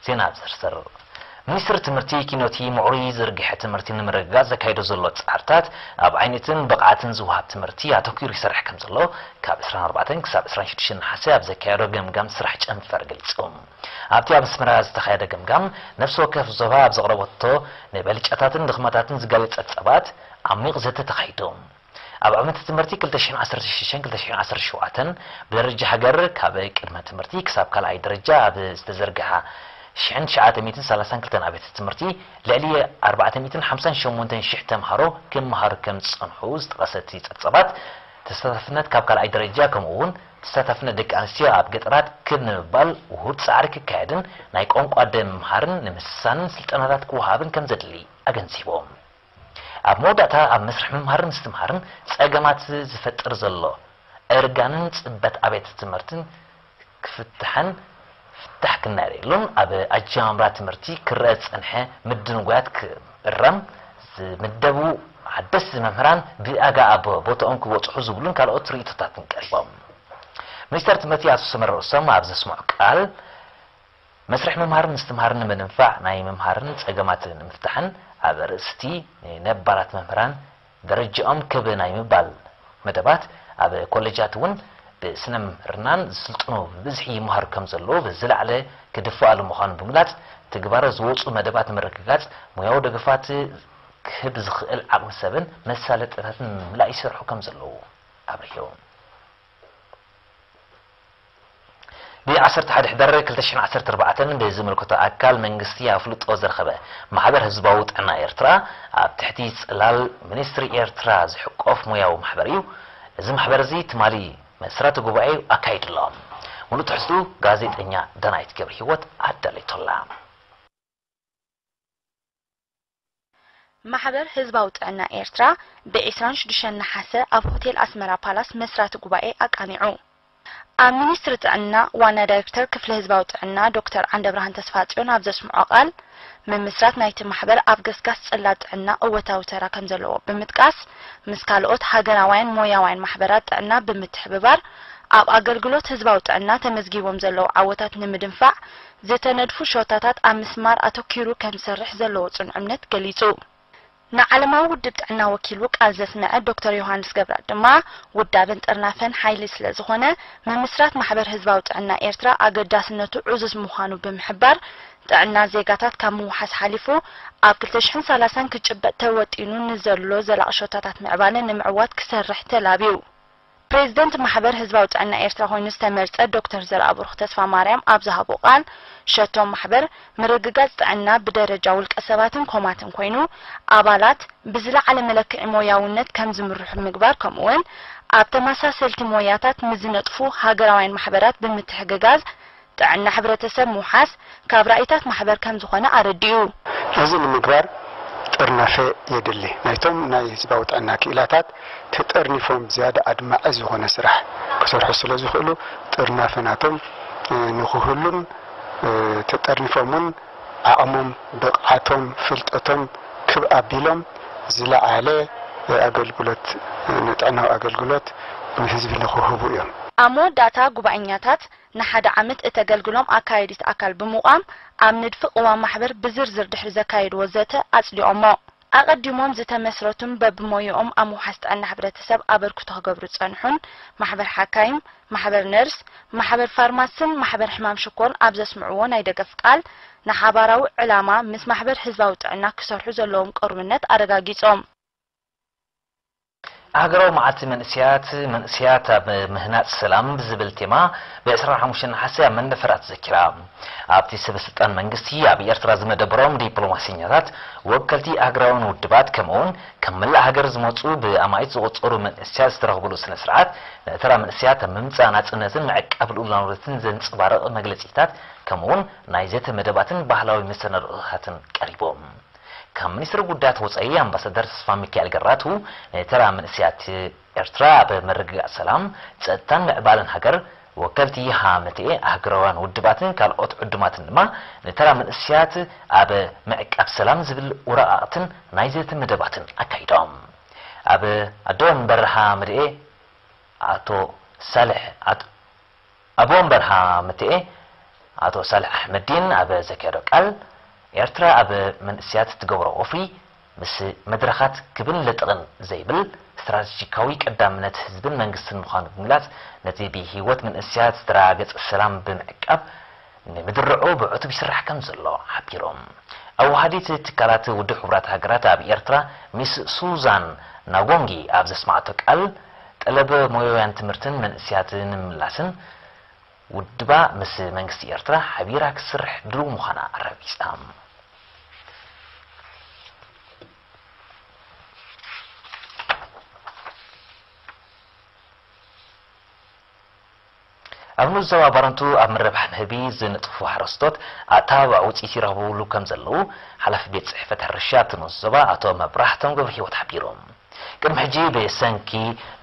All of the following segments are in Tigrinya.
ዜና ዝርዝር። ሚኒስትሪ ትምህርቲ ኪኖቲ ምዕሩይ ዝርግሐ ትምህርቲ ንምርግጋጽ ዘካይዶ ዘሎ ጻዕርታት ኣብ ዓይነትን ብቕዓትን ዝወሃብ ትምህርቲ ኣተኲሩ ይሰርሕ ከም ዘሎ ካብ ዕስራን ኣርባዕተን ክሳብ ዕስራን ሽዱሽተን ነሓሰ ኣብ ዘካየዶ ገምጋም ስራሕ ጨንፈር ገሊጹ። ኣብቲ ኣብ ኣስመራ ዝተኻየደ ገምጋም ነፍሲ ወከፍ ዞባ ኣብ ዘቕረበቶ ንበልጫታትን ድኽመታትን ዝገልጽ ጸብጻባት ዓሚቕ ዘተ ተኻይዱ። ኣብ ዓመተ ትምህርቲ ክልተ ሽሕን ዓሰርተ ሽዱሽተን ክልተ ሽሕን ዓሰርተ ሸውዓተን ብደረጃ ሃገር ካብ ቅድመ ትምህርቲ ክሳብ ካልኣይ ደረጃ ኣብ ዝተዘርግሓ ሽሕን ትሽዓተ ሚእትን ሰላሳን ክልተን ኣብያተ ትምህርቲ ልዕሊ ኣርባዕተ ሚእትን ሓምሳን ሸሞንተን ሽሕ ተምሃሮ ክመሃሩ ከም ዝጸንሑ ዝጠቐሰ እቲ ጸብጻባት፣ ተሳታፍነት ካብ ካልኣይ ደረጃ ከምኡ እውን ተሳታፍነት ደቂ ኣንስትዮ ኣብ ገጠራት ክብ ንምባል ውሁድ ጻዕሪ ክካየድን ናይ ቋንቋ ኣደ ምምሃርን ንምስሳንን ስልጠናታት ክወሃብን ከም ዘድሊ ኣገንዚቦም። ኣብ መወዳእታ ኣብ መስርሕ ምምሃርን ምስትምሃርን ጸገማት ዝፈጥር ዘሎ እርጋንን ጽበት ኣብያተ ትምህርትን ክፍትሐን ፍታሕ ክናረየሉን ኣብ ኣጀማምራ ትምህርቲ ክረአ ዝጸንሐ ምድንጓያት ክእረም ዝምደቡ ሓደስቲ መምህራን ብኣጋ ኣብ ቦታኦም ክበጽሑ ዝብሉን ካልኦት ርእይቶታትን ቀሪቦም። ሚኒስተር ትምህርቲ ኣቶ ሰመረ ርእሶም ኣብ ዘስምዖ ቃል መስርሕ ምምሃርን ምስትምሃርን ንምድንፋዕ ናይ ምምሃርን ጸገማት ንምፍታሕን ኣብ ርእስቲ ነባራት መምህራን ደረጃኦም ክብ ናይ ምባል መደባት ኣብ ኮሌጃት እውን ብስነ ምምህርናን ዝስልጥኑ ብብዝሒ ይመሃሩ ከም ዘለዉ ብዝለዓለ ክድፍኣሉ ምዃኑ ብምግላጽ፣ ትግባረ ዝወፁ መደባት ንምርግጋጽ ሞያዊ ደገፋት ክህብ ዝኽእል ዓቕሚ ሰብን መሳለጥታትን ንምምላእ ይሰርሑ ከም ዘለዉ ኣብሪሁ። ብ ዓሰርተ ሓደ ሕዳር ክልተ ሽሕን ዓሰርተ ኣርባዕተን ብዝምልከቶ ኣካል መንግስቲ ኣፍልጦ ዝረኸበ ማሕበር ህዝባዊ ጥዕና ኤርትራ ኣብ ትሕቲ ጽላል ሚኒስትሪ ኤርትራ ዝሕቆፍ ሞያዊ ማሕበር እዩ። እዚ ማሕበር እዚ ትማሊ መስራቲ ጉባኤ ኣካይዱ ኣሎ። ሙሉእ ትሕዝቱ ጋዜጠኛ ዳናይት ገብረ ህይወት ኣዳሊቶላ። ማሕበር ህዝባዊ ጥዕና ኤርትራ ብ ዕስራን ሽዱሽተን ነሓሰ ኣብ ሆቴል ኣስመራ ፓላስ መስራቲ ጉባኤ ኣቃኒዑ። ኣብ ሚኒስትሪ ጥዕና ዋና ዳይሬክተር ክፍሊ ህዝባዊ ጥዕና ዶክተር ዓንደብርሃን ተስፋጽዮን ኣብ ዘስምዖ ቃል፣ ምምስራት ናይቲ ማሕበር ኣብ ገስጋስ ጽላት ጥዕና እወታዊ ተራ ከም ዘለዎ ብምጥቃስ፣ ምስ ካልኦት ሃገራውያን ሞያውያን ማሕበራት ጥዕና ብምትሕብባር ኣብ ኣገልግሎት ህዝባዊ ጥዕና ተመዝጊቦም ዘለዉ ዓወታት ንምድንፋዕ ዝተነድፉ ሸቶታት ኣብ ምስማር ኣተኲሩ ከም ዝሰርሕ ዘለዎ ጽኑዕ እምነት ገሊጹ። ንዓለማዊ ውድብ ጥዕና ወኪሉ ቃል ዘስመዐ ዶክተር ዮሃንስ ገብረኣብ ድማ፣ ውዳበን ጥርናፈን ሓይሊ ስለ ዝኾነ፣ ምምስራት ማሕበር ህዝባዊ ጥዕና ኤርትራ ኣገዳስነቱ ዕዙዝ ምዃኑ ብምሕባር፣ ጥዕና ዜጋታት ካብ ምውሓስ ሓሊፉ ኣብ ክልተ ሽሕን ሰላሳን ክጭበጥ ተወጢኑ ንዘሎ ዘላቒ ሸቶታት ምዕባለ ንምዕዋት ክሰርሕ ተላብዩ። ፕሬዝደንት ማሕበር ህዝባዊ ጥዕና ኤርትራ ኮይኑ ዝተመርጸ ዶክተር ዘርኣብሩኽ ተስፋማርያም ኣብ ዝሃቦ ቃል፣ ሸቶ ማሕበር ምርግጋጽ ጥዕና ብደረጃ ውልቀ ሰባትን ኮማትን ኮይኑ፣ ኣባላት ብዝለዓለ መለክዒ ሞያውነት ከም ዝምርሑ ምግባር፣ ከምኡ'ውን ኣብ ተመሳሰልቲ ሞያታት ምስ ዝነጥፉ ሃገራውያን ማሕበራት ብምትሕግጋዝ ጥዕና ሕብረተሰብ ምውሓስ ካብ ራእይታት ማሕበር ከም ዝኾነ ኣረዲኡ። ነዚ ንምግባር ጥርናፈ የድሊ። ናይቶም ናይ ህዝባዊ ጥዕና ክኢላታት ተጠርኒፎም ዝያዳ ኣድማዒ ዝኾነ ስራሕ ክሰርሑ ስለ ዝኽእሉ፣ ጥርናፈ ናቶም፣ እ፣ ንኽህሉን፣ እ፣ ተጠርኒፎም እውን ዓቕሞም፣ ብቕዓቶም፣ ፍልጠቶም ክብ ኣቢሎም ዝለዓለ፣ እ፣ ኣገልግሎት፣ እ፣ ንጥዕናዊ ኣገልግሎት ንህዝቢ ንኽህቡ እዮም። ኣብ መወዳእታ ጉባኤኛታት ንሓደ ዓመት እተገልግሎም ኣካየዲት ኣካል ብምቋም፣ ኣብ ንድፊ ቅዋም ማሕበር ብዝርዝር ድሕሪ ዘካየድዎ ዘተ ኣጽዲቖሞ። ኣቐዲሞም ዝተመስረቱን በብሞያኦም ኣብ ምውሓስ ጥዕና ሕብረተሰብ ኣበርክቶ ክገብሩ ዝጸንሑን ማሕበር ሓካይም፣ ማሕበር ነርስ፣ ማሕበር ፋርማስን ማሕበር ሕማም ሽኮርን ኣብ ዘስምዕዎ ናይ ደገፍ ቃል፣ ንሓባራዊ ዕላማ ምስ ማሕበር ህዝባዊ ጥዕና ክሰርሑ ዘለዎም ቅሩብነት ኣረጋጊጾም። ሃገራዊ መዓልቲ መንእሰያት፣ መንእሰያት ኣብ ምህናጽ ሰላም ብዝብል ቴማ ብ ዕስራን ሓሙሽተን ነሓሰ ኣብ መንደፈራ ተዘኪራ። ኣብቲ ሰበ ስልጣን መንግስቲ ኣብ ኤርትራ ዝመደበሮም ዲፕሎማሰኛታት፣ ወከልቲ ሃገራውያን ውድባት፣ ከምኡውን ካብ መላእ ሃገር ዝመጹ ብኣማኢት ዝቑጸሩ መንእሰያት ዝተረኽብሉ ስነ ስርዓት፣ ንተራ መንእሰያት ኣብ ምምጻእ ናጽነትን ምዕቃብ ልኡላውነትን ዘንጸባርቕ መግለጺታት፣ ከምኡውን ናይ ዘተ መደባትን ባህላዊ መሰናድኦታትን ቀሪቦም። ካብ ሚኒስትሪ ጉዳያት ወጻኢ ኣምባሳደር ተስፋ ሚካኤል ገራቱ፣ ንተራ መንእሰያት ኤርትራ ኣብ ምርግጋእ ሰላም፣ ጸጥታን ምዕባለን ሃገር ወከልቲ ሃመትኤ ኣህጉራውያን ውድባትን ካልኦት ዕዱማትን ድማ ንተራ መንእሰያት ኣብ ምዕቃብ ሰላም ዝብል ወረቓቕትን ናይ ዘተ መደባትን ኣካይዶም። ኣብ ኣዶ ወንበር ሃመትኤ ኣቶ ሳልሕ ኣቶ ኣቦ ወንበር ሃመትኤ ኣቶ ሳልሕ ኣሕመዲን ኣብ ዘካየዶ ቃል፣ ኤርትራ ኣብ መንእስያት ትገብሮ ወፍሪ ምስ መድረኻት ክብን ለጥቕን ዘይብል ስትራተጂካዊ ቀዳምነት ህዝብን መንግስትን ምዃኑ ብምግላጽ፣ ነቲ ብህይወት መንእስያት ዝተረጋገጸ ሰላም ብምዕቃብ ንምድርዑ ብዕቱብ ይስራሕ ከም ዘሎ ሓቢሮም። ኣዋሃዲት ትካላት ውድብ ሕቡራት ሃገራት ኣብ ኤርትራ ሚስ ሱዛን ናጎንጊ ኣብ ዘስማዕቶ ቃል፣ ጠለብ ሞያውያን ትምህርትን መንእስያትን ንምምላስን ውድባ ምስ መንግስቲ ኤርትራ ሓቢራ ክትሰርሕ ድሉው ምዃና ኣረጋጊጻ። ኣብ ንኡስ ዞባ ባረንቱ ኣብ ምርባሕ ንህቢ ዝነጥፉ ሓረስቶት ኣተባብዓ ውፅኢት ይረኽብሉ ከም ዘለዉ ሓላፊ ቤት ፅሕፈት ሕርሻ እቲ ንኡስ ዞባ ኣቶ መብራህቶም ገብረሂወት ሓቢሮም። ቅድሚ ሕጂ ብሰንኪ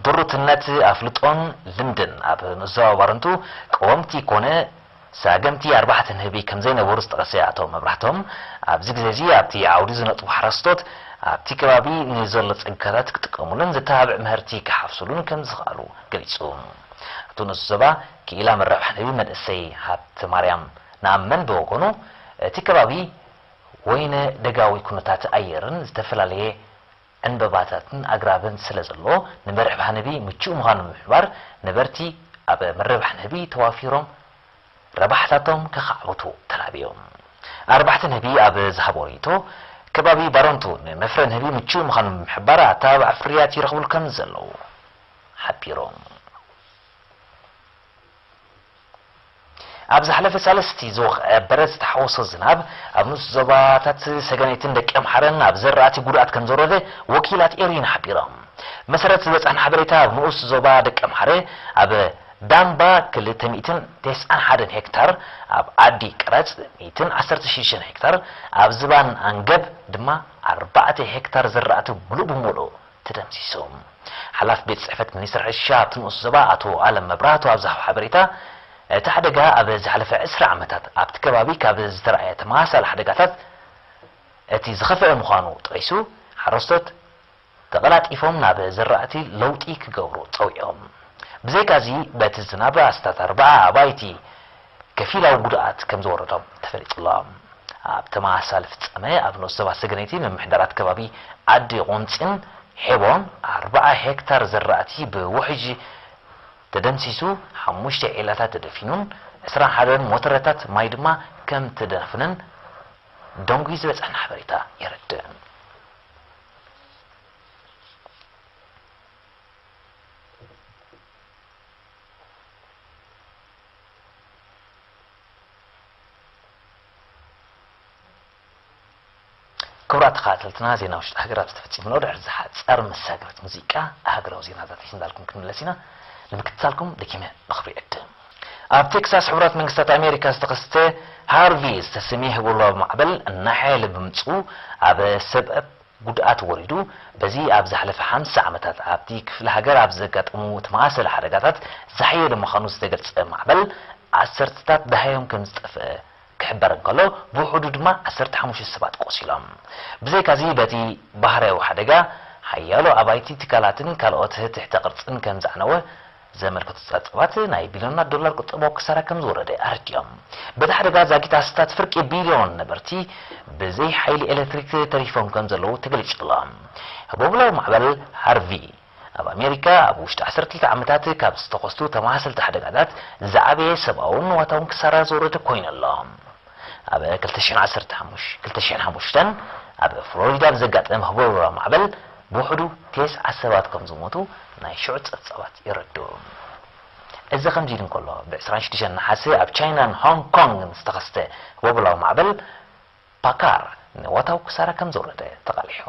ድሩትነት ኣፍልጦን ልምድን ኣብ ንኡስ ዞባ ባረንቱ ቀወምቲ ኮነ ሳገምቲ ኣርባሕተ ንህቢ ከም ዘይነበሩ ዝጠቐሰ ኣቶ መብራህቶም፣ ኣብዚ ግዜ እዚ ኣብቲ ዓውዲ ዝነጥፉ ሓረስቶት ኣብቲ ከባቢ ንዘሎ ጸጋታት ክጥቀሙሉን ዘተባብዕ ምህርቲ ክሓፍሱሉን ከም ዝኽኣሉ ገሊጹ። እቲ ንኡስ ዞባ ክኢላ ምርባሕ ንህቢ መንእሰይ ሃብተማርያም ነኣምን ብወገኑ፣ እቲ ከባቢ ወይነ ደጋዊ ኩነታት ኣየርን ዝተፈላለየ ዕንበባታትን ኣግራብን ስለ ዘለዎ፣ ንምርባሕ ንህቢ ምቹእ ምዃኑ ብምሕባር፣ ነበርቲ ኣብ ምርባሕ ንህቢ ተዋፊሮም ረብሓታቶም ከኻዕብቱ ተላብዮም። ኣርባሕተ ንህቢ ኣብ ዝሃቦ ርእይቶ፣ ከባቢ ባረንቱ ንመፍረ ንህቢ ምቹእ ምዃኑ ብምሕባር፣ ኣተባብዓ ፍርያት ይረኽብሉ ከም ዘለዉ ሓቢሮም። ኣብ ዝሓለፈ ሳልስቲ ዝወቕዐ በረድ ዝተሓወሶ ዝናብ፣ ኣብ ንኡስ ዞባታት ሰገነይትን ደቀ ምሓረን ኣብ ዘራእቲ ጉድኣት ከም ዘውረደ ወኪላት ኤሪና ሓቢሮም። መሰረት ዝበጻሕና ሓበሬታ፣ ኣብ ንኡስ ዞባ ደቀ ምሓረ ኣብ ዳምባ ክልተ ሚእትን ተስዓን ሓደን ሄክታር፣ ኣብ ዓዲ ቅረጽ ሚእትን ዓሰርተ ሽዱሽተን ሄክታር፣ ኣብ ዝባን ኣንገብ ድማ ኣርባዕተ ሄክታር ዘራእቲ ሙሉእ ብሙሉእ ተደምሲሱ። ሓላፊ ቤት ጽሕፈት ሚኒስትሪ ሕርሻ ኣብቲ ንኡስ ዞባ ኣቶ ኣለም መብራህቱ ኣብ ዝሃቦ ሓበሬታ፣ እቲ ሓደጋ ኣብ ዝሓለፈ ዕስራ ዓመታት ኣብቲ ከባቢ ካብ ዝተረኣየ ተመሳሳሊ ሓደጋታት እቲ ዝኸፍአ ምዃኑ ጠቒሱ፣ ሓረስቶት ተቐላጢፎም ናብ ዘራእቲ ለውጢ ክገብሩ ጸዊዖም። ብዘይካዚ፣ በቲ ዝናብ ኣስታት ኣርባዓ ኣባይቲ ከፊላዊ ጉድኣት ከም ዝወረዶም ተፈሊጡ ኣሎ። ኣብ ተመሳሳሊ ፍጻመ፣ ኣብ ንኡስ ዞባ ሰገነይቲ ምምሕዳራት ከባቢ ዓዲ ቁንጺን ሔቦን ኣርባዓ ሄክታር ዘራእቲ ብውሕጅ ተደምሲሱ፣ ሓሙሽተ ዒላታት ተደፊኑን ዕስራን ሓደን ሞተረታት ማይ ድማ ከም ተደፍነን ደንጉዩ ዝበጽሐና ሓበሬታ የረድእ። ክቡራት ተኸታተልትና፣ ዜና ውሽጢ ሃገር ኣብዚ ተፈጺሙ ኣሎ። ድሕሪ ዝሓጸር መሳገሪት ሙዚቃ፣ ሃገራዊ ዜናታት ሒዝና እንዳልኩም ክንምለስ ኢና። ንምክትታልኩም ደጊመ ብኽብሪ ይዕድም። ኣብ ቴክሳስ ሕቡራት መንግስታት ኣሜሪካ ዝተኸስተ ሃርቪ ዝተሰምየ ህቦብላዊ ማዕበል እናሓየለ ብምጽኡ፣ ኣብ ሰብ ጉድኣት ወሪዱ። በዚ ኣብ ዝሓለፈ ሓምሳ ዓመታት ኣብቲ ክፍለ ሃገር ኣብ ዘጋጠሙ ተመሳሰሊ ሓደጋታት ዝሓየለ ምዃኑ ዝተገልጸ ማዕበል፣ ዓሰርተታት ደሃዮም ከም ዝጠፍአ ክሕበር እንከሎ፣ ብውሕዱ ድማ ዓሰርተ ሓሙሽተ ሰባት ቆሲሎም። ብዘይካዚ፣ በቲ ባህርያዊ ሓደጋ፣ ሓያሎ ኣባይቲ፣ ትካላትን ካልኦት ትሕተ ቅርጽን ከም ዘዕነወ ዘመልከቱ ጸብጻባት፣ ናይ ቢልዮናት ዶላር ቁጠባዊ ክሳራ ከም ዝወረደ ኣረዲኦም። በቲ ሓደጋ ዛጊት ኣስታት ፍርቂ ቢልዮን ነበርቲ ብዘይ ሓይሊ ኤሌክትሪክ ተሪፎም ከም ዘለዉ ተገሊጹ ኣሎ። ህቦብላዊ ማዕበል ሃርቪ ኣብ ኣሜሪካ ኣብ ውሽጢ ዓሰርተ ክልተ ዓመታት ካብ ዝተኸስቱ ተመሳሰልቲ ሓደጋታት ዝዓበየ ሰብኣውን ንዋታውን ክሳራ ዘውረደ ኮይኑ ኣሎ። ኣብ ክልተ ሽሕን ዓሰርተ ሓሙሽተ፣ ክልተ ሽሕን ሓሙሽተን ኣብ ፍሎሪዳ ብዘጋጠመ ህቦብላዊ ማዕበል ብውሕዱ ተስዓ ሰባት ከም ዝሞቱ ናይ ሽዑ ጸብጻባት የረድኡ። እዚ ከምዚ ኢሉ እንከሎ፣ ብ ዕስራን ሽዱሽተን ነሓሰ ኣብ ቻይናን ሆንግ ኮንግን ዝተኸስተ ህቦብላዊ ማዕበል ፓካር ንዋታዊ ክሳራ ከም ዘውረደ ተቓሊሑ።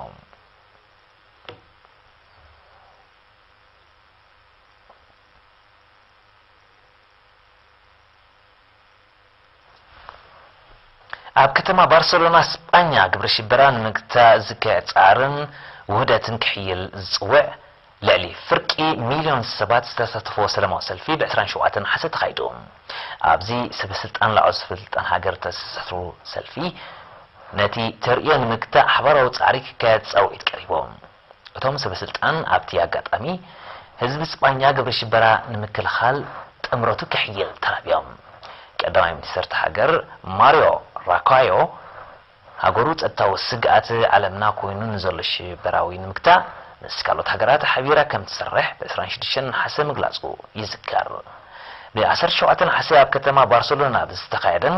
ኣብ ከተማ ባርሰሎና ስጳኛ፣ ግብረ ሽበራ ንምግታእ ዝካየድ ጻዕርን ውህደትን ክሕይል ዝጽውዕ ልዕሊ ፍርቂ ሚልዮን ሰባት ዝተሳተፍዎ ሰላማዊ ሰልፊ ብ ዕስራን ሸውዓተን ነሓሰ ተኻይዱ። ኣብዚ ሰበ ስልጣን ላዕለዎት ሰበ ስልጣን ሃገር ዝተሳተፍሉ ሰልፊ፣ ነቲ ተርእዮ ንምግታእ ሓባራዊ ጻዕሪ ክካየድ ጻውዒት ቀሪቡ። እቶም ሰበ ስልጣን ኣብቲ ኣጋጣሚ፣ ህዝቢ ስጳኛ ግብረ ሽበራ ንምክልኻል ጥምረቱ ክሕይል ተላብዮም። ቀዳማይ ሚኒስተር እታ ሃገር ማሪዮ ራኳዮ፣ ሃገሩ ጸጥታዊ ስግኣት ዓለምና ኮይኑ ንዘሎ ሽበራዊ ንምግታእ ምስ ካልኦት ሃገራት ሓቢራ ከም ትሰርሕ ብ ዕስራን ሽዱሽተን ነሓሰ ምግላጹ ይዝከር። ብ ዓሰርተ ሸውዓተ ነሓሰ ኣብ ከተማ ባርሰሎና ብዝተኻየደን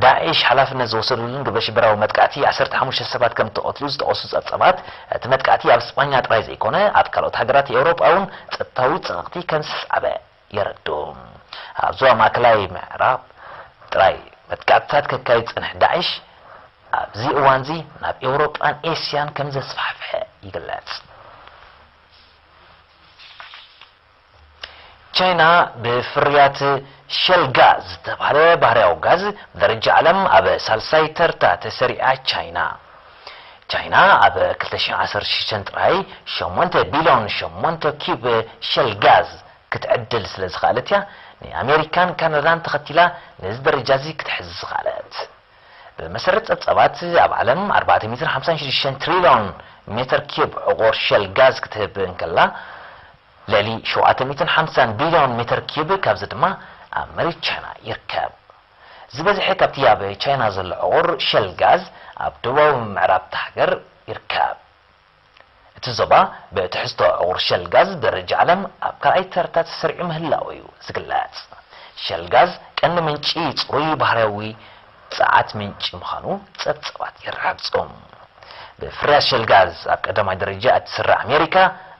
ዳዒሽ ሓላፍነት ዝወሰዱሉን ግብረ ሽበራዊ መጥቃዕቲ ዓሰርተ ሓሙሽተ ሰባት ከም እተቐትሉ ዝጠቐሱ ጸብጻባት፣ እቲ መጥቃዕቲ ኣብ ስጳኛ ጥራይ ዘይኮነ ኣብ ካልኦት ሃገራት ኤውሮጳ እውን ጸጥታዊ ጸቕጢ ከም ዝሰዓበ የረድኡ። ኣብ ዞባ ማእከላይ ምዕራብ ጥራይ መጥቃዕትታት ከካይድ ዝጸንሐ ዳዒሽ ኣብዚ እዋንዚ ናብ ኤውሮጳን ኤስያን ከም ዘስፋሕፍሐ ይግለጽ። ቻይና ብፍርያት ሸል ጋዝ ዝተባህለ ባህርያዊ ጋዝ ብደረጃ ዓለም ኣብ ሳልሳይ ተርታ ተሰሪዓ። ቻይና ቻይና ኣብ ክልተ ሽሕን ዓሰርተ ሽዱሽተን ጥራይ ሸሞንተ ቢልዮን ሸሞንተ ኪዩብ ሸል ጋዝ ክትዕድል ስለ ዝኸኣለት እያ ንኣሜሪካን ካናዳን ተኸቲላ ነዚ ደረጃ እዚ ክትሕዝ ዝኸኣለት። ብመሰረት ጸብጻባት ኣብ ዓለም ኣርባዕተ ሚእትን ሓምሳን ሽዱሽተን ትሪልዮን ሜተር ኪዩብ ዕቑር ሸል ጋዝ ክትህብ እንከላ ልዕሊ ሸውዓተ ሚእትን ሓምሳን ቢልዮን ሜተር ኪዩብ ካብዚ ድማ ኣብ መሬት ቻይና ይርከብ። ዝበዝሐ ካብቲ ኣብ ቻይና ዘሎ ዕቑር ሸል ጋዝ ኣብ ደቡባዊ ምዕራብ እታ ሃገር ይርከብ። እቲ ዞባ ብትሕዝቶ ዕቑር ሸል ጋዝ ደረጃ ዓለም ኣብ ካልኣይ ተርታ ተሰሪዑ ምህላው እዩ ዝግለጽ። ሸል ጋዝ ቀንዲ ምንጪ ጽሩይ ባህርያዊ ጸዓት ምንጪ ምዃኑ ጸብጻባት የረጋግጹ። ብፍርያት ሸል ጋዝ ኣብ ቀዳማይ ደረጃ እትስራዕ ኣሜሪካ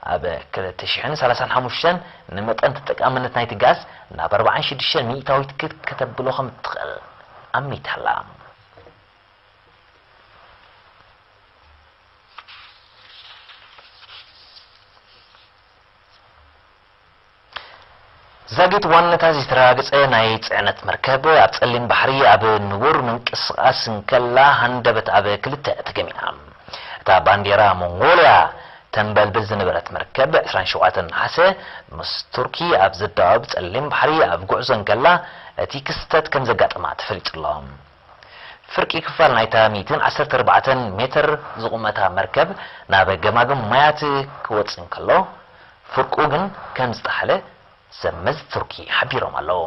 ኣብ ክልተ ሽሕን ሰላሳን ሓሙሽተን ንመጠን ተጠቃምነት ናይቲ ጋዝ ናብ ኣርባዓን ሽዱሽተን ሚእታዊት ክድ ከተብሎ ከም እትኽእል ኣሚታላ። ዛጊት ዋንነታ ዝተረጋገጸ ናይ ጽዕነት መርከብ ኣብ ጸሊም ባሕሪ ኣብ ንቡር ምንቅስቓስ እንከላ ሃንደበት ኣብ ክልተ ተገሚዓ። እታ ባንዴራ ሞንጎልያ ተንበልብል ዝነበረት መርከብ ዕስራን ሸውዓተን ነሓሰ ምስ ቱርኪ ኣብ ዝዳወብ ጸሊም ባሕሪ ኣብ ጉዕዞ እንከላ እቲ ክስተት ከም ዘጋጠማ ተፈሊጡ ኣሎ። ፍርቂ ክፋል ናይታ ሚእትን ዓሰርተ ኣርባዕተን ሜትር ዝቑመታ መርከብ ናብ ገማግም ማያት ክወጽእ እንከሎ፣ ፍርቁ ግን ከም ዝጠሓለ ሰብ መዚ ቱርኪ ሓቢሮም ኣለዉ።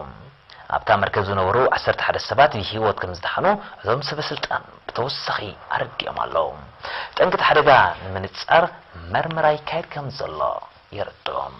ኣብታ መርከብ ዝነበሩ ዓሰርተ ሓደ ሰባት ብህይወት ከም ዝደሓኑ እዞም ሰበ ስልጣን ብተወሳኺ ኣረዲኦም ኣለዉ። ጠንቂ እቲ ሓደጋ ንምንጻር መርመራ ይካየድ ከም ዘሎ የረድኦም።